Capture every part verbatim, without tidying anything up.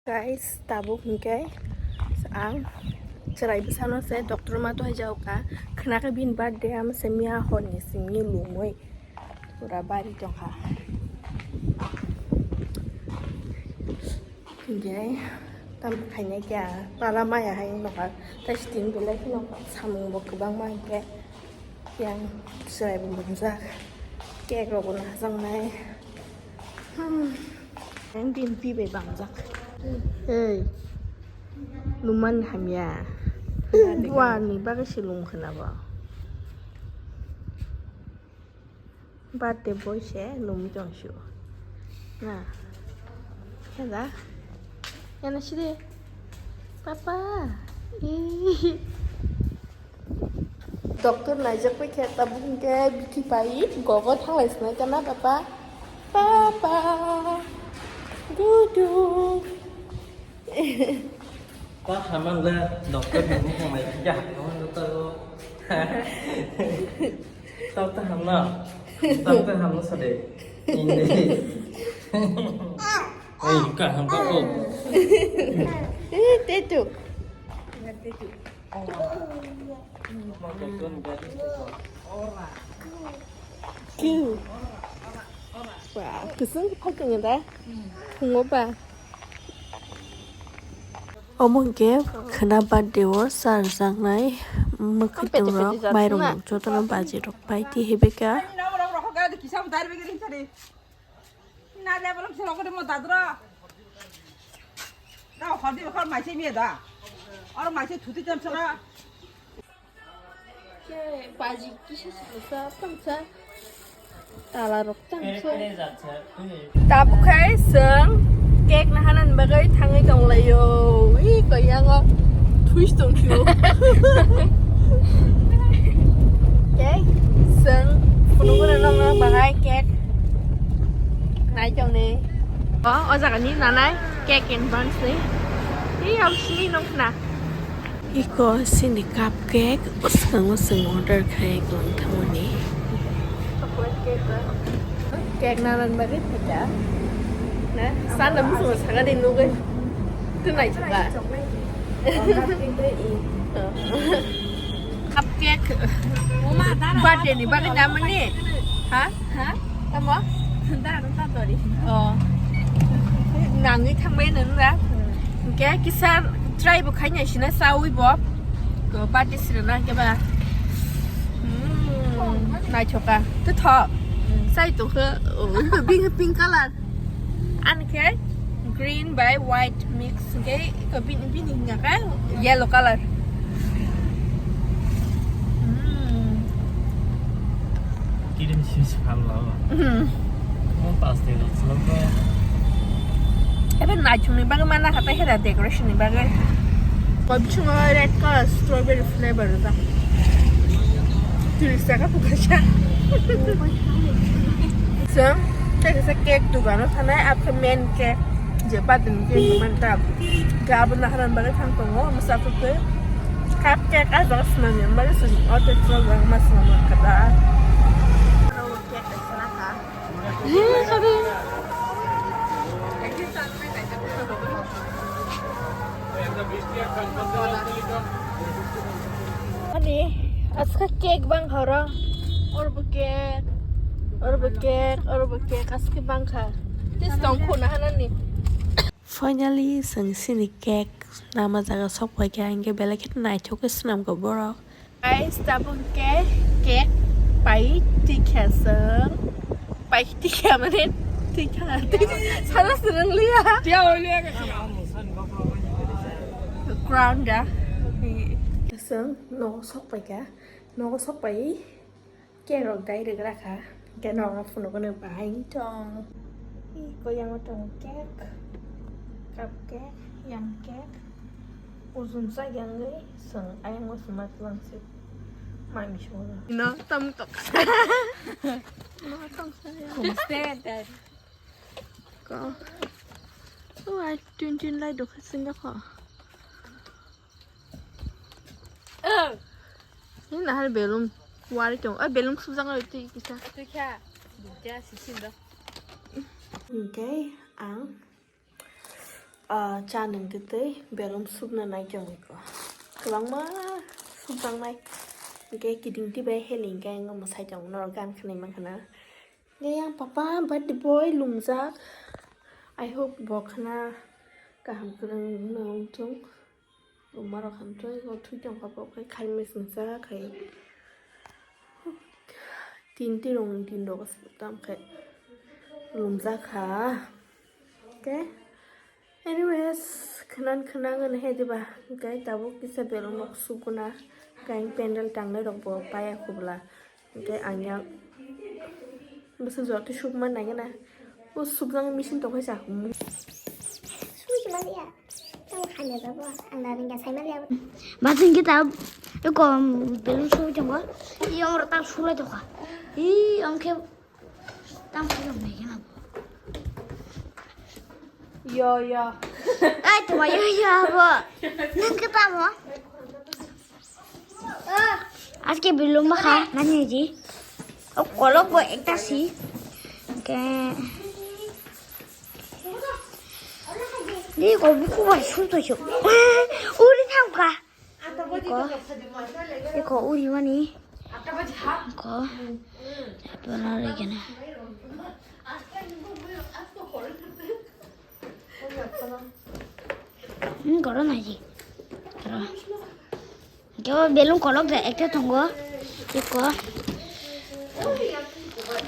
Guys, tabuk hwnkhe ang chwrai bwsano se doctor ma tohai jago kha. Khwna khe bini birthday, amo se miya horni simi lungwi pura bari tongkha. Hwnkhe tamo khainai khe para maya hai nokha, tai sitini belai kheno samung bo kwbangma hwnkhe yang chwrai bo mwnjak, cake rok bo najaknai. Hmm. Ang bini pi bai bangjak. Hey. Numan hamya. Buani bagwi se lung khwna bo. Birthday boy se lungwi tong sio. Na. Khe da. Yana sidi. Papa. Ih. Doctor naijak pai khe tabuk hwnkhe bithi pai gogo thanglai swnai kana papa. Papa. Dudu. Ta hamang le doctor ni mung mai ya hamang le ta lo. Ta ta hamna. Ta ta hamna sa de. Ini. Ei, ka hamka ko. Eh, tetu. Kiu. Wah, kusung kok ni da. Hungo ba. Omo hwnkhe khwna birthday o charwjaknai mwkhwtwng rok, mairung jotono baji rok pai tihibika. Na le bolong sero kode mo dadro. Na hodi khor maise mi da. Oro maise thuti cham sara. Ke baji kisa sisa tangsa. Tala rok tangsa. Tabuk khai chwng cake naharnani bagwi thangwi tonglaio. Ui, koyango thuis tongphio. Cake chwng phunukgwna nokna bahai cake. Nai tongni. O, o jaga ni nanai cake in bang se. Ei, au sini nong khna. Iko sini cupcake, bwskango chwng order khai tong thangmani. Chocolate cake na? Cake nanan bagwi phaikha. Na, sana bwskango saka de nugwi. Twnai chukha. Cupcake. Birthday ni bagwi namani? Ha? Ha? Tamo? Daro ta dori. Oh. Nangwi thangbai nang da. Hwnkhe kisa try bo khaina sina sawi bo. Ko party sirna ke ba. Hmm. Naithoka. To tho. Sai to khe. Oh, pink, pink color. Ani khe green bai white mix khe iko bini, bini hwnka khe yellow color. Hmm. Kirim sim sim phalma. Hmm. Mo pas de lo slo ko. Ebe naithokni bagwi mana hatai hera decoration ni bagwi. Ko bisingo red color strawberry flavor da. Tiris taka pukasa. Chwng tei kaisa cake dogano thanai, abo khe main cake, je birthday ni cake hwnmani ta. Hwnkhe abo naharnani bagwi thang tongo, mwsa kwtwi cup cake ah jaga swnamya bagwi chwng o cake chwlajak ma swnam mankha da. Cake bai sana kha. Ani, aska cake bang horo. Orbo cake, orbo cake, orbo cake, aska bang kha. Tis tong khuna hanani. Finally, chwng sini cake nama jaga sok pai kha, hingke belai khe naithok khe swnam kha borok. Guys, tabuk khe cake pai tikha chwng. Pai tikha mane tikha. Sana swnam liya. Crown da. Chwng nogo sok pai kha. Nogo sok pai. Cake rok dai rwgra kha, hwnkhe norok phunukgwno bahai tong. Ih, koyango tongo cake, cup cake, yang cake. Ujun sa yangwi chwng ayang o sima twlang se. Mai miso. No, tam tok. No, tam sa ya. Stay there. Ko. Oh, ai tun tun lai dok singa kho. Ni nahar belum wari tong. Ai belum subjang oi twi kisa. Twi kha. Dukya sisin do. Hwnkhe ang Ah, cha nung twi twi belum sukna nai chong ko. Kwbangma sukjaknai. Hwnkhe kiting twi bai heli hwnkhe ang mwsai tongo norok gan khwnai mankha na. Hwnkhe yang papa birthday boy lungjak. I hope bo khna kaham kwrwng wngna wngthung. Umarok hamtwi o thwi tongkha bo khai khai mechang cha khai. Tin tirong tin rok tam khai lumjakha. Okay. Anyways, khnan khnan ngan he diba. Okay, tabuk kisa belong nok sukuna. Kain pendal tangnai rok bo paya khubla. Hwnkhe ang yang bwswk jora tei sukma naikhe na. O sukjak machine tongkha sa. Sukma ya. Tamo khanya jabo. Ang na ringya sai mali abo. Bas hwnkhe ta eko belun sui tongo. Yang ro ta sulai tokha. I ang khe tam khe naikhe na. Yo, yo. Ai, tuma yo, yo, abo. Nang khe tamo? Aske belum maha nani ji. O kolok bo ekta si. Ke. Ni ko buku bai sun to yo. Uri tham ka. Ko. Ko uri mani. Ko. Apa na re kena. Hmm, goro naji. Goro. Hwnkhe o belun kolok da ekta tongo. Eko.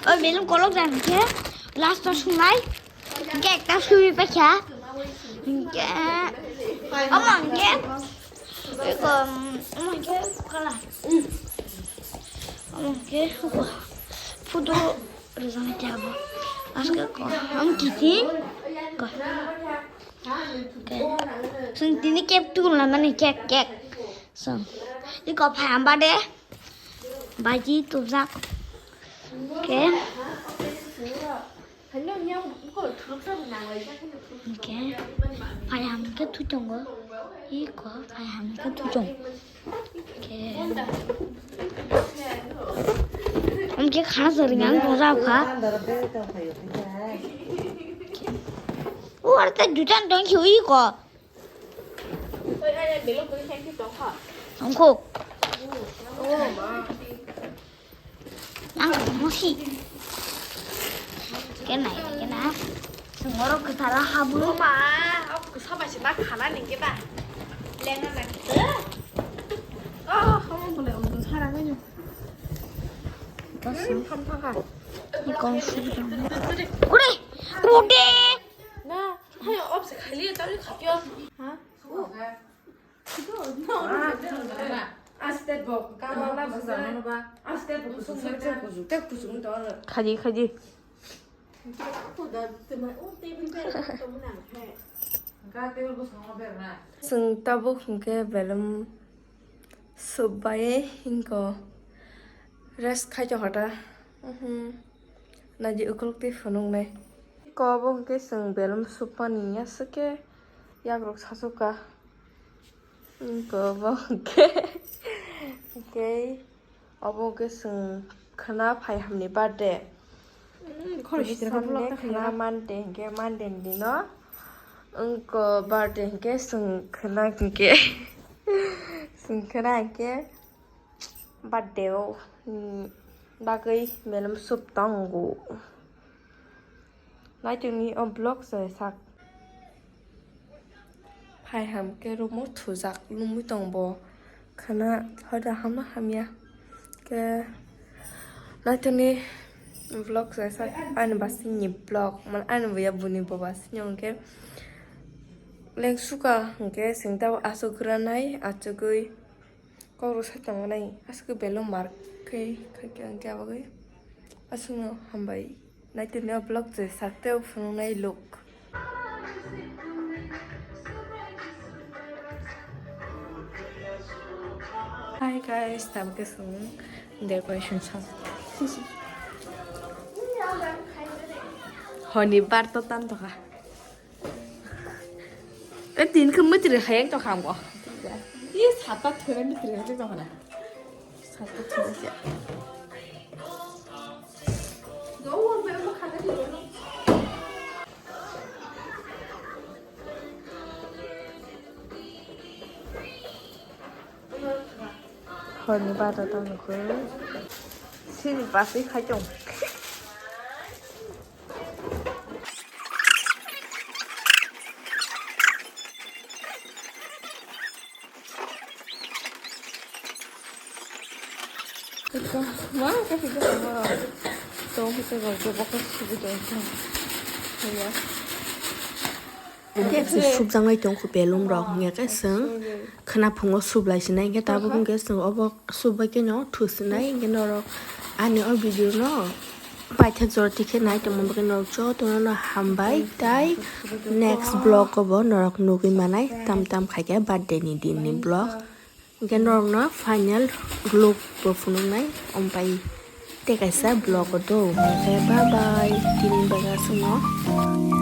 O belun kolok da hwnkhe last o sunai. Hwnkhe ekta sui paikha. Hwnkhe omo hwnkhe eko, omo hwnkhe kala. Omo hwnkhe photo rwjaknai tabuk. Aske ko, ang kiting ko. Ke. Sung tini kep tu la mani kek kek. Sung. Iko phai hamba de. Baji tubjak. Ke. Ke. Phai ham ke tu tongo. Iko phai ham ke tu tong. Hwnkhe khana swrwngya ang tong jak kha. O, aro ta juta tong khiui ko. Tongkho. Ang mosi. Kenai, kena. Sengoro kwthara habu. Ma, o kwsa bai se ma khana ningke ba. Lenga na khe. Ah, omo bole omo sara ngai. Ikon sugi dong. Kure, kure. Na, hai op se khali ta ni khapyo. Ha? Aste bo, ka ba la ba. Aste bo, kusung, kusung, kusung, tek kusung to. Khaji, khaji. Chwng tabuk hwnkhe belum subbai hinko rest khai tongkha ta. Naidi ukuluk twi phunuknai. Ko obo hwnkhe chwng belum submani aswk khe yakrok sachukha. Ko obo hwnkhe, hwnkhe. Obo hwnkhe chwng khwna phai hamni birthday. Khoroksa Sunday khwna Monday hwnkhe Monday ni dino. Wngkha birthday hwnkhe chwng khwna hwnkhe. Chwng khwna hwnkhe birthday o, mm, bagwi belum sub tongo. Naitongni o vlog se sak. Phai ham khe room o thujak nungwi tong bo. Khana hoda hamma hamya. Khe naitongni vlog se sak ani basingni vlog. Mane ani buya buni bo basing hwnkhe lengsuka hwnkhe singta aswk granai achugwi. Kok rwsa tongo nai, aswk belum mar khe, khe, khe, khe, abagwi. Aswkno hambai. Naitongni o vlog je sak tei o phunuknai look. Hi guys, tabuk khe chwng decoration chang. Honi bar to tan tokha. Tei tin khe mwtri hayang tong kha ang bo. Ye sata thwele mwtri hayang tong kha na. Sata thwele se. Horni bata tong nukho. Sini paswi khai tong. Ito, ma, kasi ko ma. To, kasi ko, ko, ko, kasi ko, ko. Iya. Hingke chwng sukjaknai tongkha belum rok, hingke chwng khwnaphungo sublai sinai, hingke tabuk hingke chwng obo subbai khe no thusinai, hingke norok ani o video no paithak jora tikhe nai tongma bagwi norok jotono no hambai, tai next vlog o bo norok nugwi manai, tam tam khaikhe birthday ni din ni vlog. Hingke norokno final look bo phunuknai, ompai tei kaisa vlog o do. Hingke bye bye, tini bagwi aswkno.